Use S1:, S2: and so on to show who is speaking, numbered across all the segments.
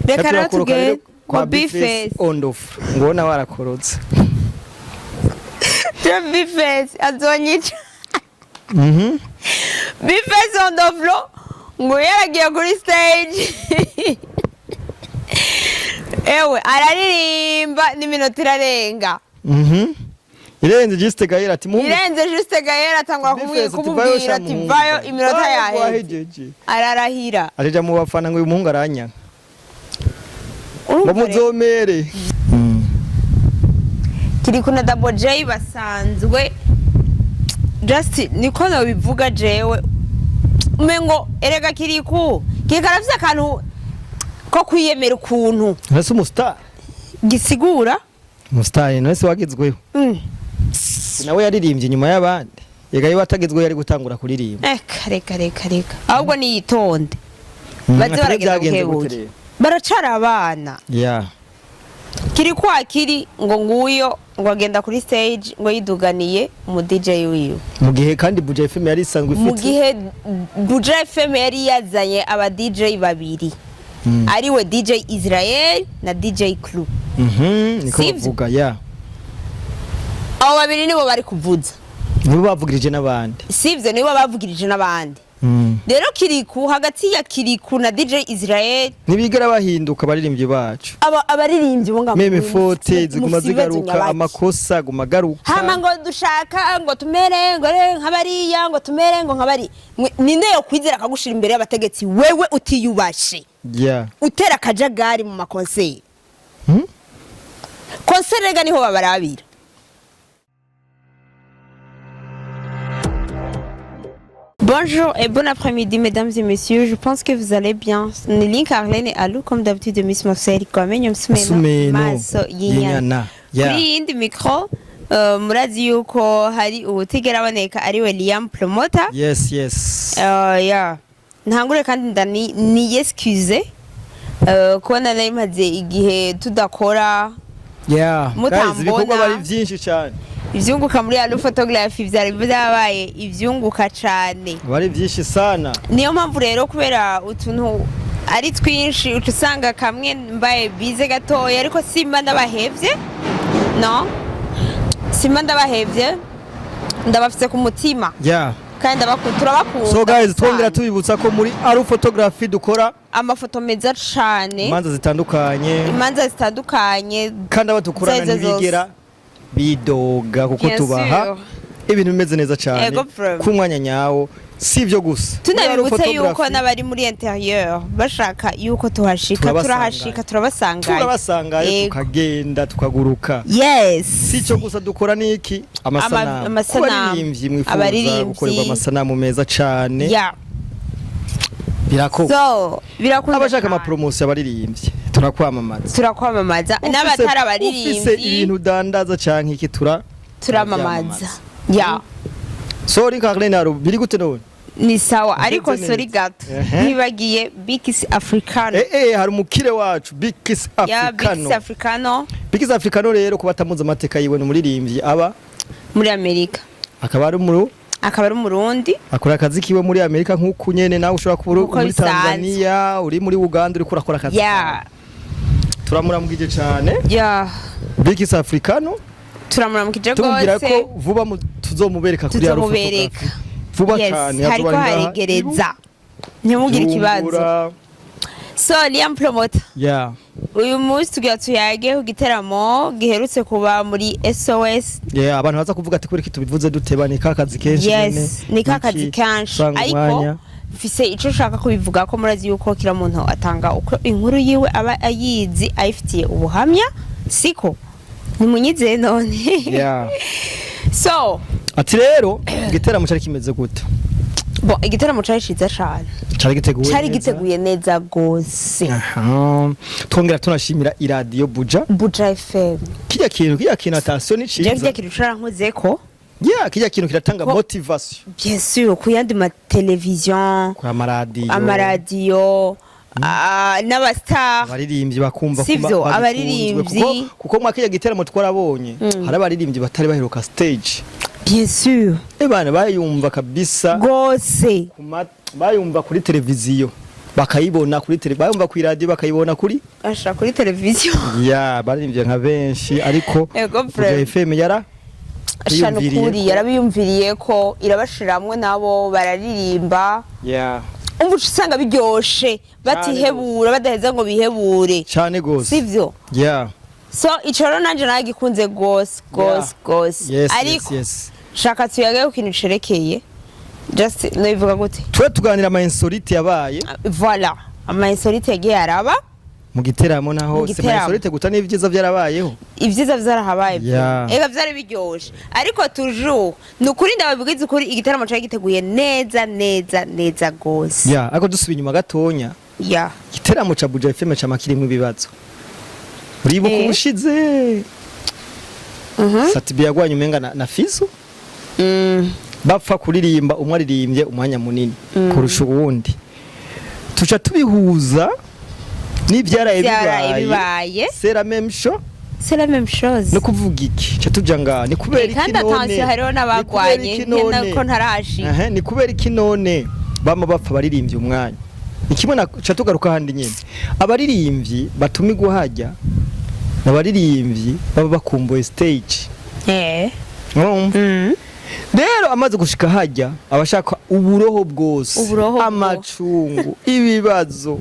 S1: Reka rero
S2: Turakoroka rero
S1: tugende kwa B-Face.
S2: On the floor, ngona warakorotse.
S1: Je B-Face azonyica. B-Face on the floor ngo yaragiye kuri stage, ewe, araririmba n'iminota irarenga.
S2: Irenze, Juste Gael ati: "Muhungu."
S1: Irenze, Juste Gael atangura
S2: B-Face ati:
S1: kumubwira ati: "Vayo, iminota yaheze."
S2: Wahejeje.
S1: Ararahira.
S2: Ajeja mu bafana ngo: "Uyu muhungu aranya ngo
S1: Urumva rero,
S2: muzomere."
S1: Kirikou na Double J basanzwe, just niko nobivuga jewe, umengo erega Kirikou Kirikou arafise akantu ko kwiyemera ukuntu.
S2: Ese umustar
S1: gisigura.
S2: Umustar none wagezweho? Nawe yaririmbye inyuma y'abandi, yega iyo atagezweho yari gutangura kuririmba?
S1: Eka, reka reka reka, ahubwo niyitonde. Baze
S2: Ati
S1: baragenda
S2: byagenze gute
S1: bukebuke.
S2: rero?
S1: Baracara abana. Kirikou akiri ngo nguyo ngo agenda kuri stage ngo yiduganiye umu DJ wiwe.
S2: Mu gihe kandi Buja FM yari isanzwe
S1: Mu
S2: ifite
S1: gihe Buja FM yari yazanye aba DJ babiri, ariwe DJ Israel na DJ Crew.
S2: Niko
S1: Sivyo?
S2: bavuga ya.
S1: Abo babiri nibo bari kuvuza.
S2: Nibo bavugirije n'abandi.
S1: Sivyo, nibo bavugirije n'abandi. Rero Kirikou, hagati ya Kirikou na DJ Israel,
S2: Ntibigera bahinduka abaririmbyi bacu.
S1: Aba abaririmbyi bo ngaho
S2: Même faute ziguma
S1: mufise ibibazo
S2: zigaruka.
S1: nyabaki.
S2: Amakosa aguma agaruka.
S1: Hama ngo dushaka ngo tumere ngo re nk'abariya, ngo tumere ngo nk'abari. Ninde yo kwizera akagushira imbere y'abategetsi, wewe utiyubashe, utera akajagari mu makonseri? Konseri rega niho babarabira. Bonjour et bon après-midi, mesdames et messieurs, je pense que vous allez bien. Ni Link Arlene et Alou, comme d'habitude de Miss Marcel Kwamenyo Msumeno
S2: Msumeno
S1: Maso Yinyana.
S2: Yinyana. Ya.
S1: Kuri yindi micro, murazi yuko hari uwutigera aboneka, ariwe Liam Promoter.
S2: Yes.
S1: Yeah. Ntangure kandi ndani ni excuse kubona nari maze igihe tudakora. Mutambona.
S2: Guys, ibikorwa bari byinshi cyane.
S1: Ivyunguka muri Alou Photography vyari vyabaye ivyunguka cane.
S2: Bari byinshi sana.
S1: Niyo mpamvu rero, kubera utuntu ari twinshi, uca usanga kamwe mbaye bize gatoya, ariko simba ndabahevye, no simba ndabahevye, ndabafise ku mutima. Kandi turabakunda.
S2: So guys, twongera
S1: sana.
S2: tubibutsa ko muri Aru Photography dukora
S1: amafoto meza cane,
S2: imanza zitandukanye,
S1: imanza zitandukanye.
S2: Kandi abo dukorana
S1: Izo arizo
S2: ntibigera bidoga kuko
S1: Bien
S2: tubaha
S1: sûr.
S2: ibintu bimeze neza cyane
S1: Ego, vraiment.
S2: ku mwanya nyawo. Si ibyo gusa. Muri Aru
S1: Tunabibutse yuko
S2: Photography
S1: n'abari muri intérieur bashaka yuko tuhashika,
S2: Turabasangayo.
S1: turahashika, turabasangayo.
S2: Turabasangayo.
S1: Yego.
S2: Tukagenda tukaguruka. Si icyo gusa, dukora niki? Amasanamu.
S1: Amasanamu.
S2: Ku baririmbyi mwifuza
S1: Abaririmbyi.
S2: gukorerwa amasanamu meza cyane, birakorwa.
S1: So birakunda
S2: Abashaka
S1: cane.
S2: amapromosiyo, abaririmbyi, turakwamamaza.
S1: Turakwamamaza. N'abatari
S2: Ufise
S1: abaririmbyi,
S2: ibintu udandaza canke iki, tura
S1: turamamaza ya.
S2: Sorry Carlene, Aro biri gute none?
S1: Ni sawa, ariko
S2: Meze
S1: sorry
S2: neza.
S1: gato, ntibagiye Bikisi Africano.
S2: Hari umukire wacu Bikis
S1: Ya,
S2: Africano.
S1: Bikisi Africano.
S2: Bikis Africano rero, kuba atamuzi amateka yiwe, ni umuririmbyi aba
S1: muri Amerika.
S2: Akaba ari umuru
S1: Akaba ari Umurundi.
S2: Akora akazi kiwe muri Amerika nk'uku nyene nawe ushobora kuba uri
S1: Nkuko
S2: muri
S1: bisanzwe.
S2: Tanzania, uri muri Uganda, uriko urakora akazi kawe. Turamuramukije cyane. Bikis Africano.
S1: Turamuramukije
S2: Tumubwira
S1: rwose.
S2: ko vuba tuzomubereka kuri Aru
S1: Tuzomubereka.
S2: Photography. Vuba cyane.
S1: Hariko
S2: Azoba ari ngaha.
S1: haregereza, ntimugire ikibazo.
S2: Bujumbura.
S1: So Liam Promoter, uyu munsi tugira tuyage ku giteramo giherutse kuba muri SOS.
S2: Yeah, abantu baza kuvuga ati: "Kubera iki tubivuze duteba?" Ni kakazi kenshi nyene.
S1: Yes, ni kakazi
S2: Iki,
S1: kenshi.
S2: usanga
S1: Ariko
S2: umwanya.
S1: mfise ico ushaka kubivuga ko murazi yuko kila muntu atanga uko inkuru yiwe aba ayizi, ayifitiye ubuhamya, siko? Nimunyizeye none. So
S2: Ati rero igiteramo cari kimeze gute?
S1: Bon, igiteramo cari ciza cane.
S2: Cari giteguye
S1: Cari
S2: neza.
S1: giteguye neza gose.
S2: Aha. Twongera tunashimira iradiyo Buja.
S1: Buja FM.
S2: Kirya kintu attention, ni
S1: Je kirya
S2: ciza.
S1: kintu carankozeko.
S2: Yeah, kirya kintu kiratanga motivation.
S1: Bien sûr, ku yandi mateleviziyo,
S2: Kwa amaradiyo.
S1: Amaradiyo, n'abastar.
S2: Abaririmbyi bakumva
S1: Sivyo,
S2: kuma
S1: abaririmbyi.
S2: Kuko mwa kirya giteramo twarabonye hari abaririmbyi batari baheruka stage.
S1: Bien sûr.
S2: Bana bayumva kabisa.
S1: Gose.
S2: Bayumva kuri televiziyo. Bakayibona kuri tele, bayumva ku radio, bakayibona kuri
S1: Asha, kuri televiziyo.
S2: Ya, baririmbye nka benshi, ariko
S1: Ego,
S2: Buja
S1: frère.
S2: FM yara
S1: Asha,
S2: yiyumviriye
S1: nukuri yarabiyumviriye ko irabashiramwe, nabo bararirimba. Umva, uca usanga biryoshe, batihebura, badaheza ngo bihebure.
S2: Cyane gose.
S1: Sivyo?
S2: Yeah.
S1: So ico rero nanje nagikunze gose gose gose. Ariko shaka tuyage ku kintu cerekeye, just nobivuga gute?
S2: Twe tuganira ama insolite yabaye.
S1: Voilà, ama insolite yagiye araba
S2: mu giteramo, naho
S1: Mu
S2: si ama
S1: giteramo.
S2: insolite guta, n'ibyiza byarabayeho.
S1: Ibyiza vyarahabaye. Ega vyari biryoshe, ariko toujours ni ukuri, ndababwiza ukuri, igitaramo cari giteguye neza neza neza gose.
S2: Yeah, ariko dusubiye inyuma gatonya, igiteramo ca Buja FM cama kirimwo ibibazo. Uribuka ubushize Sat-B yagwanye umenga na Fizo, bapfa kuririmba, umwe aririmbye umwanya munini kurusha uwundi, tuca tubihuza n'ivyaraye
S1: Ivyaraye
S2: bibaye.
S1: Bibaye.
S2: C'est la même chose.
S1: C'est la même chose.
S2: No kuvuga iki, ca tuja nga ni kubera iki
S1: Kandi
S2: none?
S1: attention, hariho
S2: Ni kubera
S1: n'abagwanye
S2: iki none?
S1: ko ntarashika.
S2: Ehe, ni kubera iki none bama bapfa baririmbye umwanya? Ni kimwe na ca tugaruka handi nyene, abaririmbyi batumigwa hajya abaririmbyi baba bakumbuye stage. Urumva? Rero amaze gushika hajya abashaka uburoho bwose,
S1: Uburoho
S2: amacungu, ibibazo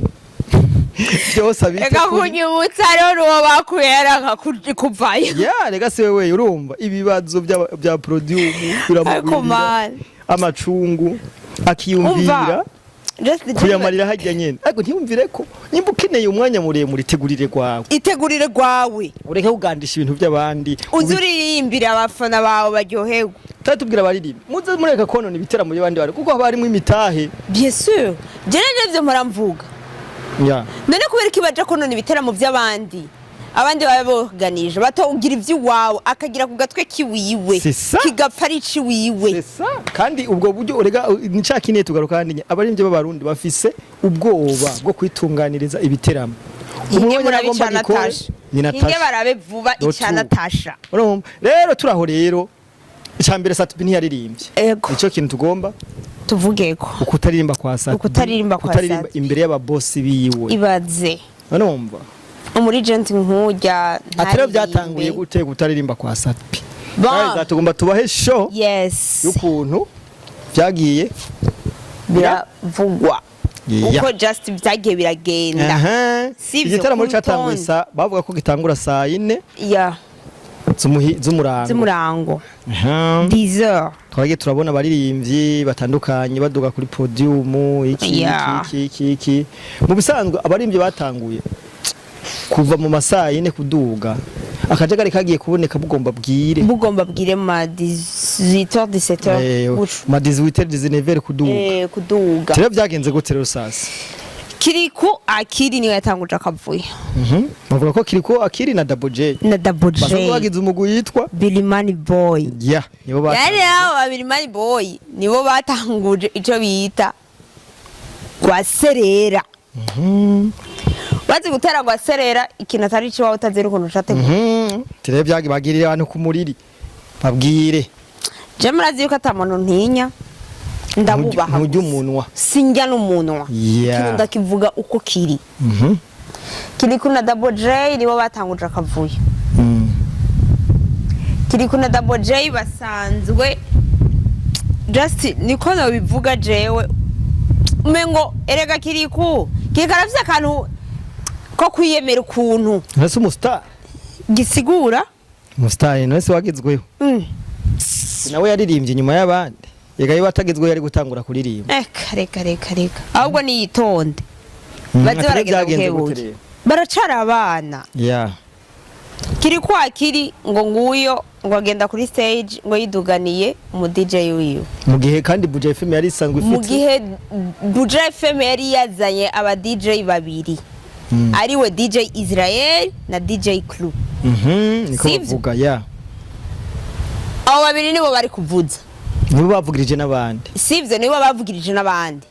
S2: byose abite
S1: Reka
S2: kuri
S1: kunyibutsa rero uwo bakuye yaranka kuvayo.
S2: Ya, rega si wewe, urumva ibibazo bya podium
S1: Ariko
S2: biramugwirira,
S1: man,
S2: amacungu akiyumvira
S1: umva, just the
S2: kuyamarira hajya nyene. Ariko ntiyumvire ko nimba ukeneye umwanya muremure, itegurire rwawe.
S1: Itegurire rwawe.
S2: Ureke kugandisha ibintu by'abandi.
S1: Uze uririmbire abafana bawe baryoherwe.
S2: Tutari tubwira abaririmbi, muze mureka konona ibiteramo by'abandi bantu, kuko haba harimo imitahe.
S1: Bien sûr, je rero nivyo mpora mvuga. None kubera ko baja konona ibiteramo by'abandi, abandi baba boganije, batawugira ivy'iwawe, akagira ku gatwe kiwiwe,
S2: C'est ça.
S1: kigapfa ari iciwiwe.
S2: C'est ça. Kandi ubwo buryo urega ni ca kineye tugaruka kandi abaririmbyi b'Abarundi bafise ubwoba bwo kwitunganiriza ibiteramo.
S1: Hinge
S2: Umwe
S1: murabe
S2: agomba
S1: ica
S2: gikore,
S1: Natasha.
S2: Ni
S1: Hinge
S2: Natasha.
S1: barabe vuba
S2: Rotu.
S1: ica Natasha.
S2: Urumva rero, turaho rero, icya mbere Sat-B ntiyaririmbye.
S1: Ego.
S2: Nicyo kintu tugomba
S1: Tuvugeko.
S2: Ukutaririmba kwa Sat-B.
S1: Ukutaririmba kwa
S2: Kutaririmba
S1: Sat-B.
S2: imbere y'ababosi biwe.
S1: Ibaze
S2: Urumva?
S1: umurigenti nk'urya
S2: Ati rero
S1: ntaririmbe.
S2: byatanguye gute kutaririmba kwa Sat-B?
S1: Bon.
S2: Guys, tugomba tubahe show y'ukuntu byagiye
S1: Biravugwa uko just byagiye biragenda. Sivyo,
S2: Igitaramo
S1: ku
S2: cyatanguye
S1: rutonde.
S2: sa bavuga ko gitangura saa 4 z'umurango.
S1: Z'umurango. 10 heures.
S2: Twagiye turabona abaririmbyi batandukanye baduga kuri podium, iki, iki, iki, iki. Mu bisanzwe abaririmbyi batanguye kuva mu masaa 4 kuduga, akajagari kagiye kuboneka bugomba bwire.
S1: Bugomba bwire ma 18h, 17h.
S2: Eh, ma 18h, 19h kuduga.
S1: Kuduga.
S2: Rero byagenze gute rero sasa?
S1: Kiriku Akiri niwe yatanguje akavuyo.
S2: Bavuga ko Kiriko Akiri na Double J
S1: Na Double
S2: basanzwe
S1: J.
S2: bagize umugwi yitwa
S1: Bilimani Boy.
S2: Ya, nibo
S1: Yani abo ba Bilimani Boy nibo batanguje ico bita gwaserera. Bazi gutera gwaserera ikintu atari ico, utazi ukuntu ucategura.
S2: Tere byagi bagirira abantu ku muriri, babwire.
S1: Je murazi yuko ata muntu ntinya, ndabubaha.
S2: Ntujya
S1: Gusa.
S2: umunwa.
S1: Sinjya n'umunwa. Ikintu ndakivuga uko kiri. Kiriku na Double J nibo batanguje akavuyo. Kiriku na Double J basanzwe, just niko nobivuga jewe, umengo erega Kiriku arafise akantu ko kwiyemera ukuntu.
S2: Ese umustar
S1: Gisigura.
S2: Umustar none wagezweho? Nawe yaririmbye inyuma y'abandi. Yega iyo batagezweho yari gutangura kuririmba?
S1: Eka, reka reka reka, ahubwo niyitonde. Baze
S2: Ati rero
S1: baragenda
S2: byagenze gute
S1: bukebuke.
S2: rero?
S1: Baracara abana. Kiriku Akiri ngo nguyo ngo agenda kuri stage ngo yiduganiye umu DJ wiwe.
S2: Mu gihe kandi Buja FM yari isanzwe
S1: Mu
S2: ifite
S1: gihe Buja FM yari yazanye aba DJ babiri, ariwe DJ Israel na DJ Crew.
S2: Niko
S1: Sivyo?
S2: bavuga ya.
S1: Abo babiri nibo bari kuvuza.
S2: Nibo bavugirije n'abandi.
S1: Sivyo, nibo bavugirije n'abandi.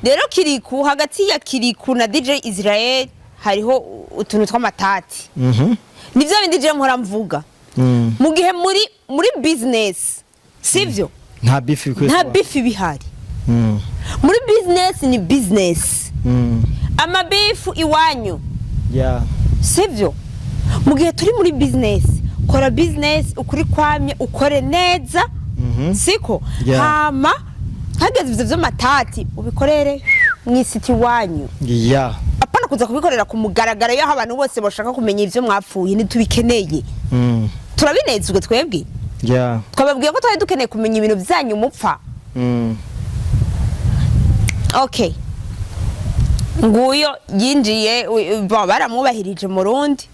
S1: Rero Kiriku, hagati ya Kiriku na DJ Israel hariho utuntu tw'amatati. Nivyo bindi je mpora mvuga. Mu gihe muri business, sivyo,
S2: Nta beef bikwiye
S1: nta
S2: kuba.
S1: beef bihari. Muri business ni business. Amabifu iwanyu, sivyo? Mu gihe turi muri business, kora business ukuri kwamye, ukore neza, siko?
S2: Yeah.
S1: Hama hageze ivyo vy'amatati, ubikorere mw'isiti iwanyu, apana kuza kubikorera ku mugaragaro y'aho abantu bose bashaka kumenya ivyo mwapfuye. Ntitubikeneye. Turabinezwe twebwe. Twababwiye ko twari dukeneye kumenya ibintu vyanyu mupfa? Okay, nguyo yinjiye, baramwubahirije mu Rundi.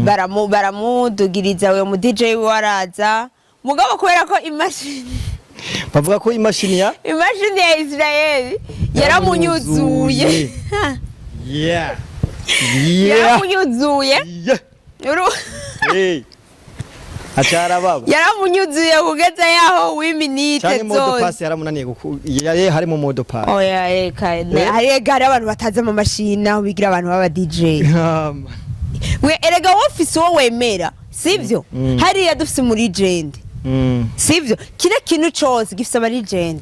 S1: Baramudugiriza uyo mu DJ we, araza, mugabo kubera ko imashini
S2: Bavuga ko imashini ya
S1: imashini ya Israel yaramunyuzuye. Yaramunyuzuye.
S2: Hey. Acara baba.
S1: Yaramunyuzuye kugeza yaho w'iminite
S2: Canke mot de
S1: zose.
S2: passe yaramunaniye, yari harimo mot de passe.
S1: Oya, reka. Hari hari abantu batazi amamashini aho bigira, abantu b'aba DJ. We erega wowe ufise uwo wemera, sivyo?
S2: Mm.
S1: Hariya dufise muri legend, sivyo? Kila kintu cose gifise aba legend,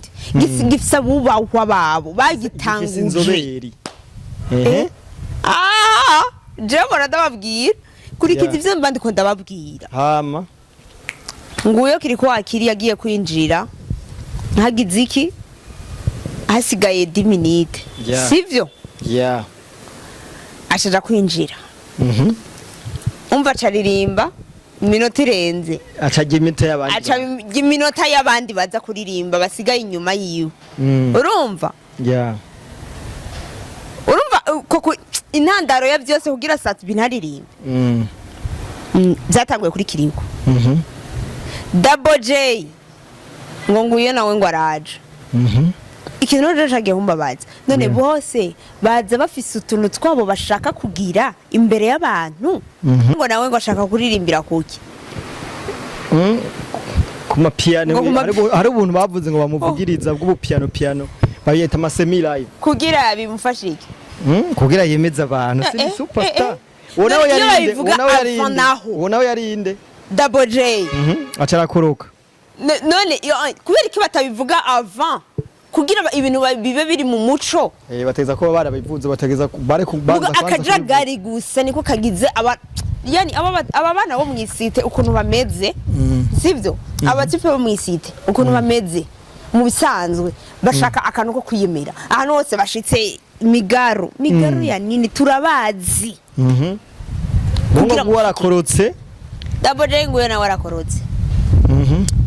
S1: gifise abubahwa babo
S2: Gifise
S1: bagitanguje.
S2: Inzobere. Ehe.
S1: Ah, jewe mbona ndababwira, kurikiza ivyo mba ndiko ndababwira.
S2: Hama.
S1: Nguyo kiriko wakiri yagiye kwinjira, hagize iki, hasigaye 10 minutes, sivyo?
S2: Yeah.
S1: Ashaja kwinjira. Umva, acaririmba iminota irenze.
S2: Acagira imita y'abandi.
S1: Aca iminota y'abandi baza kuririmba basigaye inyuma yiwe. Urumva?
S2: Yeah.
S1: Urumva, koko intandaro ya byose kugira Sat-B ntaririmbe, byatanguye kuri Kiriko. Double J ngo nguyo nawe ngo araje. Ikintu rero cagiye kumbabaza none, bose baza bafise utuntu twabo bashaka kugira imbere y'abantu, ngo nawe ngo ashaka kuririmbira kuki?
S2: Ku mapiyano.
S1: Ngo ku
S2: Hari ubuntu bavuze ngo bamuvugiriza bw'ubupiano piano, bayita ama semi live.
S1: Kugira bimufashe iki?
S2: Kugira yemeze abantu, si superstar. Uwo nawe
S1: None iyo
S2: yarinde?
S1: babivuga
S2: Uwo nawe
S1: avant
S2: yarinde?
S1: naho.
S2: Uwo nawe yarinde?
S1: Double J.
S2: Aca arakoroka.
S1: None kubera iki batabivuga avant kugira ibintu bibe biri mu muco?
S2: Bategeza kuba barabivuze, bategeza bare kubanza
S1: Muga
S2: kwanza.
S1: Akajagari gusa niko kagize aba, yani aba bana bo mw'isite ukuntu bameze, sivyo? Abatipe bo mw'isite ukuntu bameze mu bisanzwe, bashaka akantu ko kwiyemera ahantu hose bashitse. Migaro migaro ya nini, turabazi.
S2: Kugira ngo warakorotse.
S1: Double J nguyo nawe arakorotse.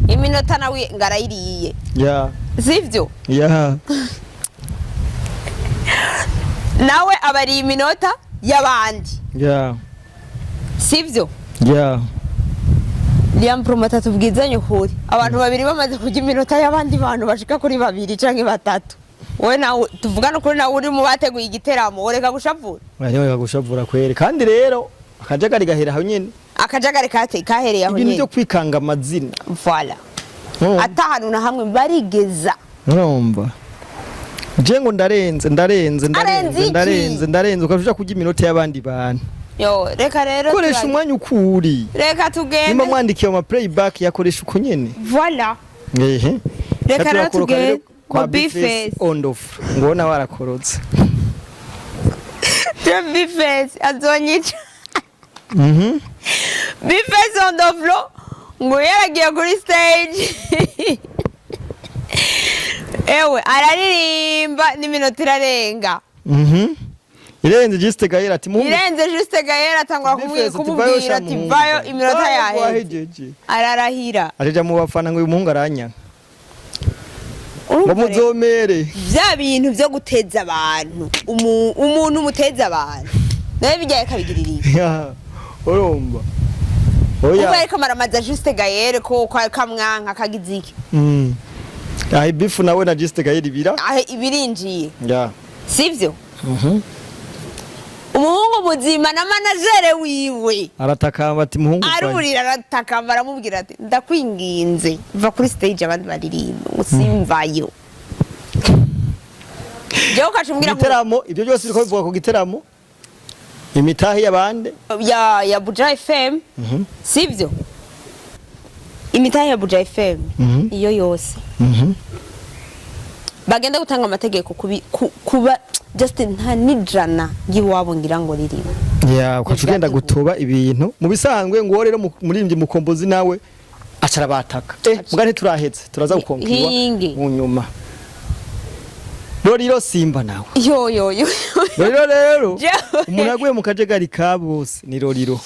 S1: Iminota nawe ngarayiriye, sivyo?
S2: Yeah.
S1: Nawe abariye iminota y'abandi, sivyo?
S2: Yeah.
S1: Liam Promoter, tubwizanye ukuri, abantu babiri bamaze kurya iminota y'abandi bantu bashika kuri babiri canke batatu, wowe nawe tuvugane ukuri, nawe uri mu bateguye igiteramo, ureka gushavura.
S2: Bariho bagushavura kwere, kandi rero akajagari gahera aho nyene.
S1: Akajagari kahereye aho
S2: Ibintu
S1: nyene.
S2: byo kwikanga amazina.
S1: Voilà. Ata hantu na hamwe barigeza.
S2: Urumva, je ngo ndarenze, ndarenze,
S1: Arenze
S2: ndarenze,
S1: iki?
S2: ndarenze, ndarenze, ukaja kurya iminota y'abandi bantu.
S1: Yo, reka rero
S2: Koresha umwanya ukuri.
S1: Reka tugende.
S2: Nimba mwandikiye ama playback, yakoresha uko nyene.
S1: Voilà.
S2: Ehe.
S1: Reka rero
S2: Turakoroka
S1: tugende
S2: rero kwa
S1: kwa
S2: B-Face
S1: B-Face.
S2: On off, ngona warakorotse.
S1: Je B-Face azonyica. B-Face on the floor ngo yaragiye kuri stage, ewe araririmba n'iminota irarenga.
S2: Irenze, Juste Gael ati muhungu.
S1: Irenze, Juste Gael atangura
S2: B-Face ati,
S1: kumubwira ati vayo, iminota yaheze.
S2: Wahejeje.
S1: Ararahira.
S2: Ajeja mu bafana ngo uyu muhungu aranya ngo
S1: Urumva rero,
S2: muzomere.
S1: Bya bintu byo guteza abantu, umuntu umuteza abantu nawe bijyaye akabigirira iki?
S2: Ya, urumva,
S1: Ubwo
S2: oya.
S1: ariko maramaza Juste Gael ko kamwanka kagize iki?
S2: Aho bifu nawe na Juste Gael ibira.
S1: Aho ibirinjiye, sivyo?
S2: Mhm.
S1: Umuhungu muzima na manager wiwe
S2: Aratakamba ati muhungu vayo.
S1: Arurira, aratakamba, aramubwira ati ndakwinginze, va kuri stage abandi baririmba, ngo simvayo. Jewe ukaca umbwira ngo
S2: Igiteramo, ibyo byose biriko bivuga ku giteramo, imitahe y'abande.
S1: Ya Buja FM, sivyo? Imitahe ya Buja FM, iyo yose. Bagenda gutanga amategeko kuba just nta n'ijana ry'iwabo ngira ngo ririmo.
S2: Ya, ukaca ugenda gutoba ibintu mu bisanzwe. Ngo rero muririmbyi Mukombozi nawe acara bataka, muga ntiturahetse, turaza gukonkirwa
S1: Hingi.
S2: mu nyuma. Roriro Simba nawe.
S1: Yo yo yo!
S2: Roriro rero,
S1: Jewe.
S2: umuntu aguye mu kajagari ka bose ni Roriro.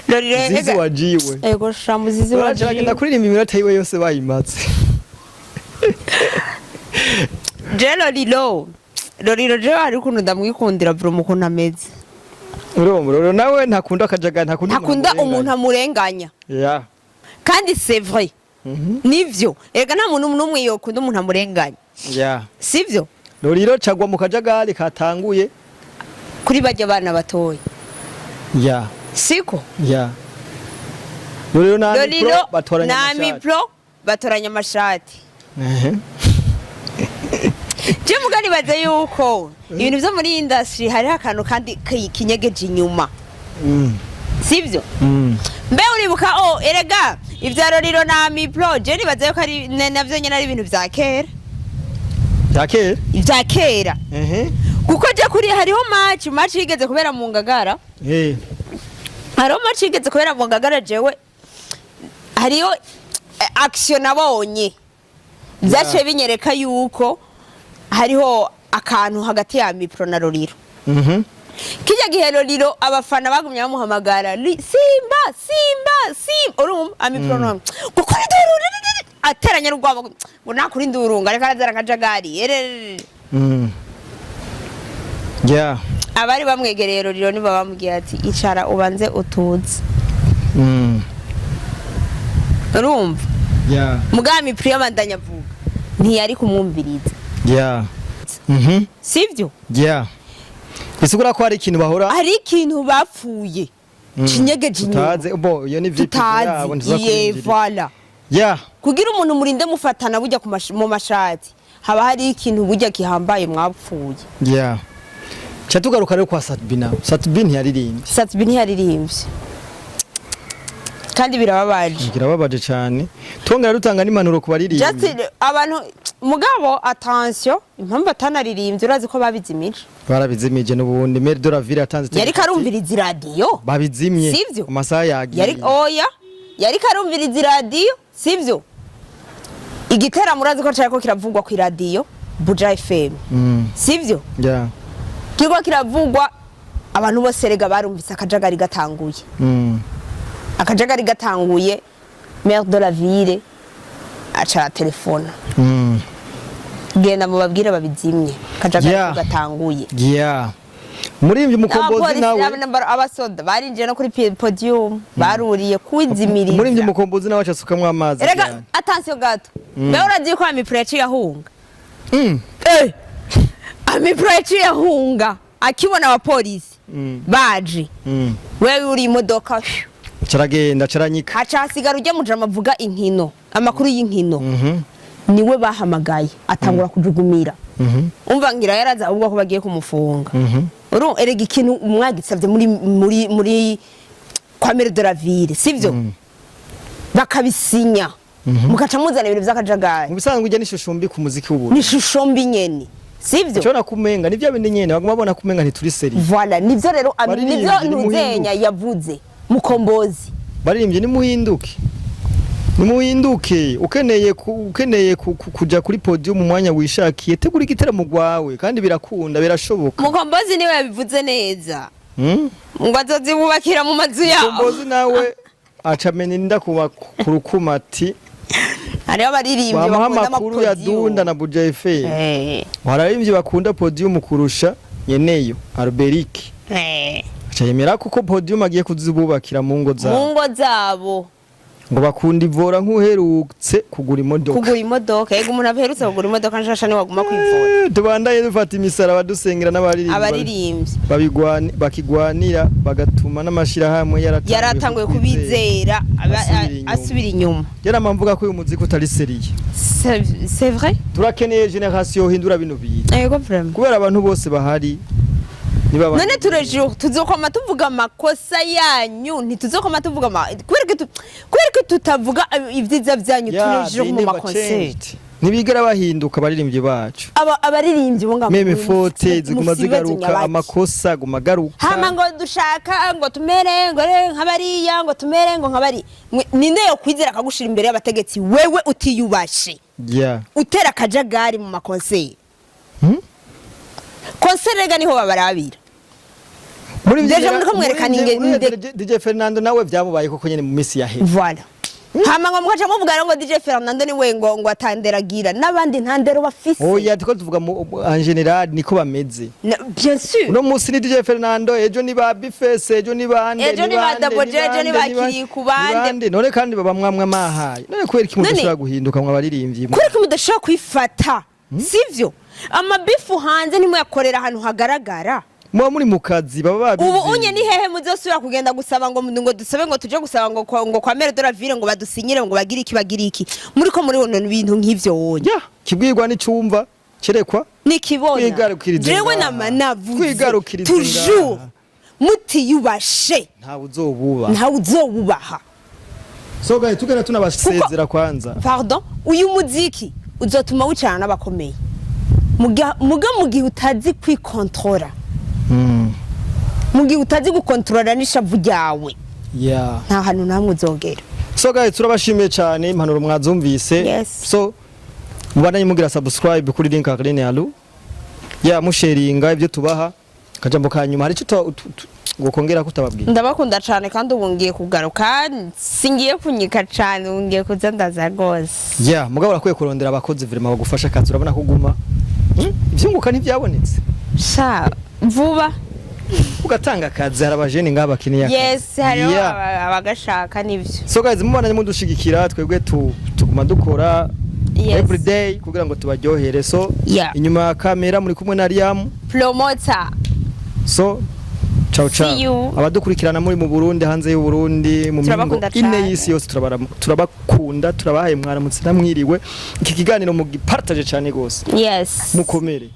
S1: Roriro.
S2: Zizi wajiwe.
S1: Ego sha, Muzizi.
S2: Baraca bagenda
S1: Wajiwe.
S2: kuririmba, iminota yiwe yose bayimaze.
S1: Je Roriro, je hari ukuntu ndamwikundira bro, mu kuntu ameze.
S2: Urumva Roriro nawe ntakunda akajagari, ntakunda.
S1: Ntakunda umuntu amurenganya. Kandi c'est vrai, nivyo erega, nta muntu n'umwe yokunda umuntu amurenganya. Sivyo?
S2: Roriro cagwa mu kajagari katanguye.
S1: Kuri bajya abana batoya. Siko?
S2: Ya, Roriro na
S1: Roriro
S2: Pro batoranya
S1: na
S2: amashati.
S1: Mipro batoranya amashati. Je muga nibaze yuko ibintu vyo muri industry hariho akantu kandi kinyegeje inyuma. Sivyo? Mbe uribuka, oh, erega ivya Roriro na Mipro, je nibaze yuko ari navyo nyene ari ibintu vya kera.
S2: Bya kera.
S1: Ivya kera. Kuko je kuri hariho match yigeze kubera mu Ngagara. Hariho match yigeze kubera mu Ngagara, jewe hariho action nabonye vyaciye binyereka yuko hariho akantu hagati ya Mipro na Roriro. Kijya gihe Roriro abafana bagumye bamuhamagara "Simba, Simba, Simba", urumva Amipro no gukora induru ateranya n'urwabo ngo nakuri induru ngo ariko arazara akajagari ererere. Abari bamwegereye Roriro nibo bamubwiye ati: "Icara ubanze utuze." Urumva? Mugabo Mipro yabandanya avuga, ntiyari kumwumviriza. Sivyo?
S2: Yeah. Bisigura ko hari ikintu bahora
S1: Hari ikintu bapfuye kinyegeje inyuma.
S2: Tutazi bo, iyo ni VIP yabo.
S1: Tutazi.
S2: Ntiza
S1: Ye.
S2: kubinjirira.
S1: Voilà. Kugira umuntu murinde mufatana burya mu mashati, haba hari ikintu burya gihambaye mwapfuye.
S2: Yeah. Cha tugaruka rero kwa Sat-B nawe. Sat-B ntiyaririmbye.
S1: Sat-B ntiyaririmbye kandi birababaje.
S2: Birababaje cyane. Twongera dutanga n'impanuro ku baririmbyi.
S1: Just abantu mugabo, attention, impamvu atanaririmbye urazi ko babizimije.
S2: Barabizimije n'ubundi. Maire de la Ville yatanze
S1: Yariko
S2: itegeko ati,
S1: arumviriza iradiyo.
S2: Babizimye.
S1: Sivyo?
S2: Amasaha yagiye.
S1: Yari, oya, yariko arumviriza iradiyo, sivyo? Igiteramo urazi ko cariko kiravugwa ku iradiyo Buja FM. Sivyo?
S2: Yeah.
S1: Kiriko kiravugwa, abantu bose rega barumvise akajagari gatanguye. Akajagari gatanguye, maire de la ville aca telefona: "Genda mubabwire babizimye, akajagari gatanguye."
S2: Yeah. Muririmbyi Mukombozi nawe.
S1: Abasoda barinjiye no kuri podium, baruriye kwizimiriza.
S2: Muririmbyi Mukombozi nawe acasukamwo amazi.
S1: Erega
S2: Cyane.
S1: attention gato, mbe urazi ko Amipro yaciye ahunga? Amipro yaciye ahunga akibona abapolisi baje. Wewe uri imodoka, phew,
S2: Caragenda caranyika.
S1: Haca hasigara ujya mujama avuga inkino, amakuru y'inkino. Niwe bahamagaye, atangura kujugumira. Umva, ngira yaraza ahubwo ko bagiye kumufunga. Uru erega ikintu mwagisavye muri kwa maire de la ville, sivyo? Bakabisinya, mukaca muzana ibintu vy'akajagari.
S2: Mu bisanzwe ujya n'ishusho mbi ku muziki w'ubu.
S1: Ni ishusho mbi nyene, sivyo?
S2: Ushobora kumenga nivyo bindi nyene baguma babona kumenga ntituri sérieux.
S1: Voilà, nivyo rero
S2: Baririmbyi
S1: nivyo
S2: nimuhinduke.
S1: Ntuzenya yavuze Mukombozi.
S2: Baririmbye nimuhinduke. Nimuhinduke, ukeneye kuja kuri podium mu mwanya wishakiye, tegura igiteramo gwawe, kandi birakunda, birashoboka.
S1: Mukombozi niwe yabivuze neza ngo azozibubakira mu mazu yabo.
S2: Mukombozi nawe acamena inda kuba ku rukuma ati
S1: Hariho abaririmbyi
S2: bamuha
S1: bakunda
S2: amakuru ya
S1: amapodium.
S2: Dunda na Buja FM. Hararirimbyi bakunda podium kurusha nyeneyo Alberic. Aca yemera kuko podium agiye kuzibubakira mu ngo
S1: Mu
S2: zabo.
S1: ngo zabo.
S2: Ngo bakunda ivora nk'uherutse kugura imodoka.
S1: Kugura imodoka, yego, umuntu aherutse kugura imodoka nshasha niwe waguma kwivura.
S2: Tubandaye dufata imisaraba dusengera n'abaririmbyi.
S1: Abaririmbyi
S2: babigwani bakigwanira bagatuma n'amashirahamwe yaratanguye
S1: yaratanguye kubizera
S2: asubira inyuma.
S1: Asubira inyuma.
S2: Yarama mvuga ko uyu muziki utari sérieux.
S1: C'est vrai.
S2: Turakeneye génération hindura bino bintu.
S1: Yego, vraiment.
S2: Kubera abantu bose bahari niba
S1: None tous les jours tuzokoma tuvuga amakosa yanyu, ntituzokoma tuvuga kubera ko tutavuga ibyiza byanyu
S2: Yeah,
S1: tous les jours
S2: they
S1: mu
S2: never
S1: maconcert?
S2: changed. Ntibigera bahinduka abaririmbyi bacu.
S1: Abaririmbyi bo ngaho
S2: Même faute ziguma
S1: mufise ibibazo
S2: zigaruka,
S1: nyabaki.
S2: Amakosa aguma agaruka.
S1: Hama ngo dushaka ngo tumere ngo re nk'abariya, ngo tumere ngo nk'abari. Ninde yo kwizera akagushira imbere y'abategetsi, wewe utiyubashe, utera akajagari mu makonseri? Konseri rega niho babarabira.
S2: Muri
S1: Déjà muriko mwerekana
S2: DJ Fernando nawe byamubaye koko nyene mu minsi yaheze.
S1: Voilà. Hama ngo mukaca muvuga rero ngo DJ Fernando niwe ngo atanderagira, n'abandi nta ndero bafise.
S2: Oya, tuko tuvuga en général niko bameze.
S1: Bien sûr.
S2: Uno munsi ni DJ Fernando, ejo ni ba Bifese, ejo ni bande,
S1: Ejo ni ba
S2: bande,
S1: Double J, ejo ni ba
S2: bande,
S1: Kiriku bande.
S2: ni bande. None kandi baba mwamwe amahaye, none kubera iki mudashobora guhinduka mwa baririmbyi?
S1: Kubera ko mudashobora kwifata, sivyo? Amabifu hanze ntimuyakorera ahantu hagaragara.
S2: Muba muri mu kazi, baba babizi.
S1: Ubu unye ni hehe muzosubira kugenda gusaba ngo dusabe, ngo tuje gusaba ngo kwa maire de la ville ngo badusinyire, ngo bagire iki, bagire iki, muri ko muri ono ibintu nk'ivyo wonye?
S2: Ya, kibwirwa n'icumva cerekwa.
S1: Nikibona.
S2: Twigarukirize
S1: Jewe
S2: ngaha.
S1: nama navuze
S2: Twigarukirize
S1: toujours,
S2: ngaha.
S1: mutiyubashe,
S2: ntawe uzobuba.
S1: Ntawe uzowubaha.
S2: So guys, tugenda tunabasezera kwanza.
S1: Pardon, uyu muziki uzotuma wicarana n'abakomeye, muga mu gihe utazi kwikontorora, mu gihe utazi gukontorora n'ishavu ryawe, nta hantu namwe uzogera.
S2: So guys, turabashimiye cyane, impanuro mwazumvise. So mubandanye mugira subscribe kuri link Aline Alu ya musharinga ibyo tubaha. Akajambo ka nyuma, hari icyo ngokongera kutababwira?
S1: Ndabakunda cyane, kandi ubu ngiye kugaruka, singiye kunyika cyane, ubu ngiye kuza ndaza rwose.
S2: Ya, mugabo urakwiye kurondera abakozi vraiment bagufasha akazi, urabona ko uguma, Ivyunguka ntibyabonetse.
S1: Sha, vuba.
S2: Ugatanga akazi, hari abajene ngaha bakeneye akazi.
S1: Yes, hariho abagashaka, nibyo.
S2: So guys, mubandanye mudushigikira, twebwe tuguma dukora every day kugira ngo tubaryohere. So inyuma ya kamera muri kumwe na Liam
S1: Promoter.
S2: So ciao ciao.
S1: See you.
S2: Abadukurikirana muri mu Burundi, hanze y'u Burundi, mu mihingo
S1: Turabakunda
S2: ine
S1: cane.
S2: y'isi yose, turabakunda, turabahaye mwaramutse namwiriwe. Iki kiganiro mugipartage cyane gose. Mukomere.